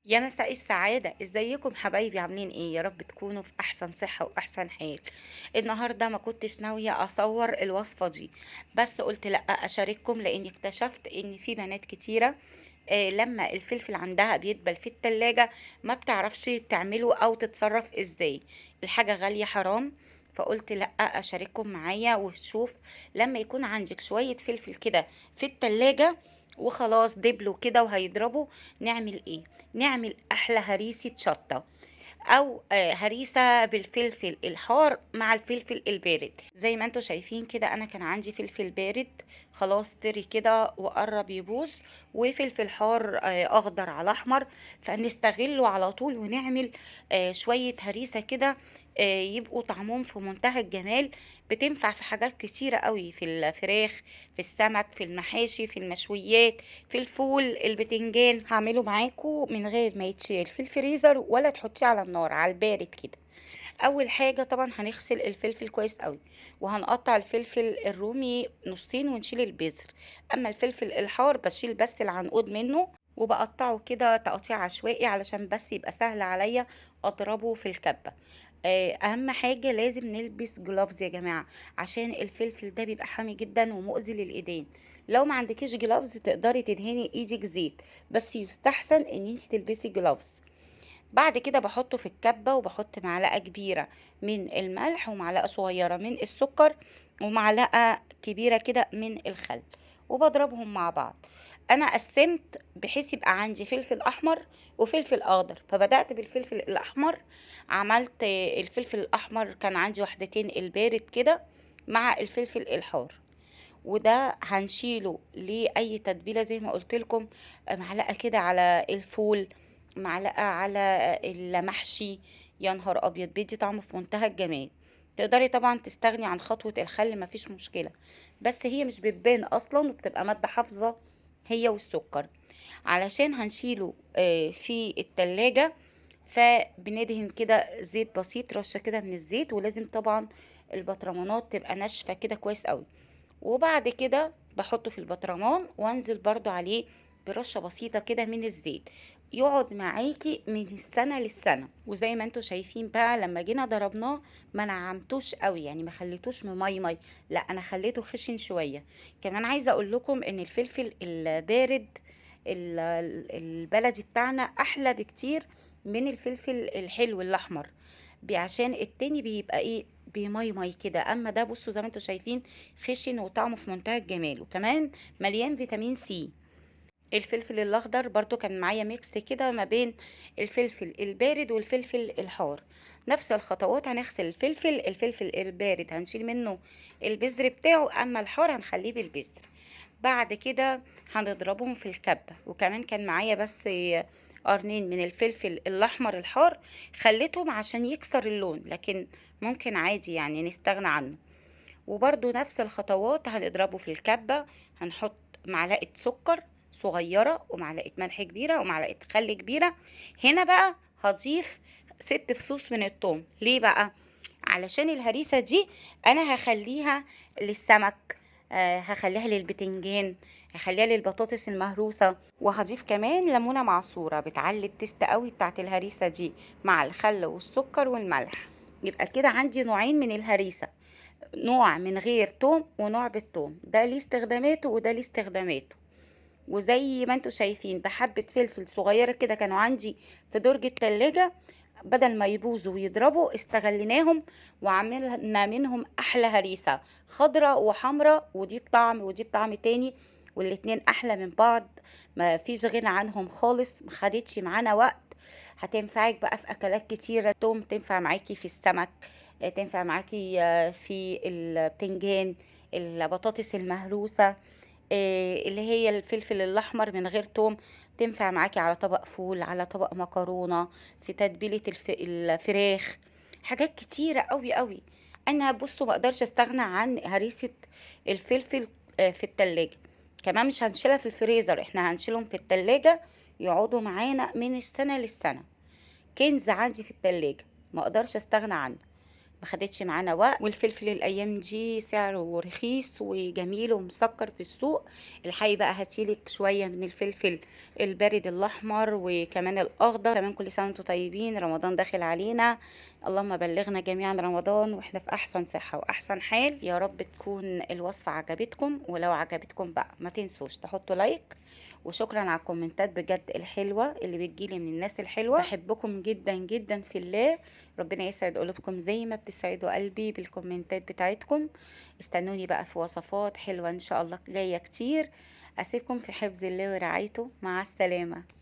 يا مساء السعادة، ازيكم حبايبي؟ عاملين ايه؟ يا رب تكونوا في احسن صحة واحسن حال. النهاردة ما كنتش ناوية اصور الوصفة دي، بس قلت لا اشارككم، لاني اكتشفت ان في بنات كتيرة لما الفلفل عندها بيدبل في التلاجة ما بتعرفش تعمله او تتصرف ازاي. الحاجة غالية حرام، فقلت لا اشارككم معايا وشوف لما يكون عندك شوية فلفل كده في التلاجة وخلاص دبلوا كده وهيضربوا، نعمل ايه؟ نعمل احلى هريسة شطة او هريسة بالفلفل الحار مع الفلفل البارد. زي ما انتوا شايفين كده انا كان عندي فلفل بارد خلاص طري كده وقرب يبوظ، وفلفل حار اخضر على احمر، فنستغله على طول ونعمل شوية هريسة كده يبقوا طعمهم في منتهى الجمال. بتنفع في حاجات كتيرة قوي، في الفراخ، في السمك، في المحاشي، في المشويات، في الفول، البتنجان. هعمله معاكم من غير ما يتشال في الفريزر ولا تحطيه على النار، على البارد كده. اول حاجه طبعا هنغسل الفلفل كويس قوي، وهنقطع الفلفل الرومي نصين ونشيل البذر. اما الفلفل الحار بشيل بس العنقود منه وبقطعه كده تقطيع عشوائي علشان بس يبقى سهل عليا اضربه في الكبه. اهم حاجه لازم نلبس gloves يا جماعه، عشان الفلفل ده بيبقى حامي جدا ومؤذي للايدين. لو ما عندكيش gloves تقدري تدهني ايدك زيت، بس يستحسن ان انت تلبسي gloves. بعد كده بحطه في الكبة، وبحط معلقة كبيرة من الملح ومعلقة صغيرة من السكر ومعلقة كبيرة كده من الخل، وبضربهم مع بعض. انا قسمت بحيث يبقى عندي فلفل احمر وفلفل اخضر، فبدأت بالفلفل الاحمر. عملت الفلفل الاحمر كان عندي وحدتين البارد كده مع الفلفل الحار، وده هنشيله لأي تتبيلة زي ما قلت لكم، معلقة كده على الفول، معلقة على المحشي، يا نهار أبيض بيدي طعمه في منتهى الجمال. تقدري طبعا تستغني عن خطوة الخل مفيش مشكلة، بس هي مش بتبان أصلا وبتبقى مادة حافظة هي والسكر. علشان هنشيله في التلاجة، فبندهن كده زيت بسيط، رشة كده من الزيت، ولازم طبعا البطرمانات تبقى ناشفة كده كويس قوي. وبعد كده بحطه في البطرمان وانزل برضو عليه برشة بسيطة كده من الزيت، يقعد معاكي من السنة للسنة. وزي ما انتوا شايفين بقى لما جينا ضربناه ما نعمتوش قوي، يعني ما خليتوش مميمي، لا انا خليته خشن شوية. كمان عايزة اقول لكم ان الفلفل البارد البلدي بتاعنا احلى بكتير من الفلفل الحلو الاحمر، عشان التاني بيبقى ايه، بيميمي كده. اما ده بصوا زي ما انتوا شايفين خشن وطعمه في منتهى الجمال، وكمان مليان فيتامين سي. الفلفل الاخضر برضو كان معايا mix كده ما بين الفلفل البارد والفلفل الحار. نفس الخطوات، هنغسل الفلفل، الفلفل البارد هنشيل منه البذر بتاعه، اما الحار هنخليه بالبذر. بعد كده هنضربهم في الكبة. وكمان كان معايا بس قرنين من الفلفل الاحمر الحار، خليتهم عشان يكسر اللون، لكن ممكن عادي نستغنى عنه. وبرضو نفس الخطوات هنضربه في الكبة، هنحط معلقة سكر صغيرة ومعلقة ملح كبيرة ومعلقة خل كبيرة. هنا بقى هضيف 6 فصوص من الثوم. ليه بقى؟ علشان الهريسة دي انا هخليها للسمك، هخليها للبتنجان، هخليها للبطاطس المهروسة. وهضيف كمان ليمونة معصورة بتعلي التست قوي بتاعت الهريسة دي مع الخل والسكر والملح. يبقى كده عندي نوعين من الهريسة، نوع من غير توم ونوع بالتوم، ده ليه استخداماته وده ليه استخداماته. وزي ما انتوا شايفين بحبة فلفل صغيرة كده كانوا عندي في درج التلاجة، بدل ما يبوظوا ويضربوا استغليناهم وعملنا منهم احلى هريسة خضرة وحمرة، ودي بطعم ودي بطعم تاني، والاتنين احلى من بعض، ما فيش غنى عنهم خالص. ما خدتش معانا وقت، هتنفعك بقى في اكلات كتيرة. توم تنفع معاكي في السمك، تنفع معاكي في البتنجان، البطاطس المهروسة، اللي هي الفلفل الاحمر من غير توم، تنفع معاكي على طبق فول، على طبق مكرونة، في تتبيلة الفراخ، حاجات كتيرة قوي قوي. انا بصوا ما اقدرش استغنى عن هريسة الفلفل في التلاجة. كمان مش هنشيلها في الفريزر، احنا هنشيلهم في التلاجة يقعدوا معانا من السنة للسنة. كنز عندي في التلاجة ما اقدرش استغنى عنه. ما خدتش معانا وقت. والفلفل الايام دي سعره رخيص وجميل ومسكر في السوق. الحقي بقى هاتيلك شوية من الفلفل البارد الاحمر وكمان الاخضر. كمان كل سنة وانتم طيبين، رمضان داخل علينا، اللهم بلغنا جميعا رمضان واحنا في احسن صحة واحسن حال يا رب. تكون الوصفة عجبتكم، ولو عجبتكم بقى ما تنسوش تحطوا like، وشكرا على الكومنتات بجد الحلوة اللي بتجيلي من الناس الحلوة. بحبكم جدا جدا في الله، ربنا يسعد قلوبكم زي ما بتسعدوا قلبي بالكومنتات بتاعتكم. استنوني بقى في وصفات حلوة ان شاء الله جاية كتير. اسيبكم في حفظ الله ورعايته، مع السلامة.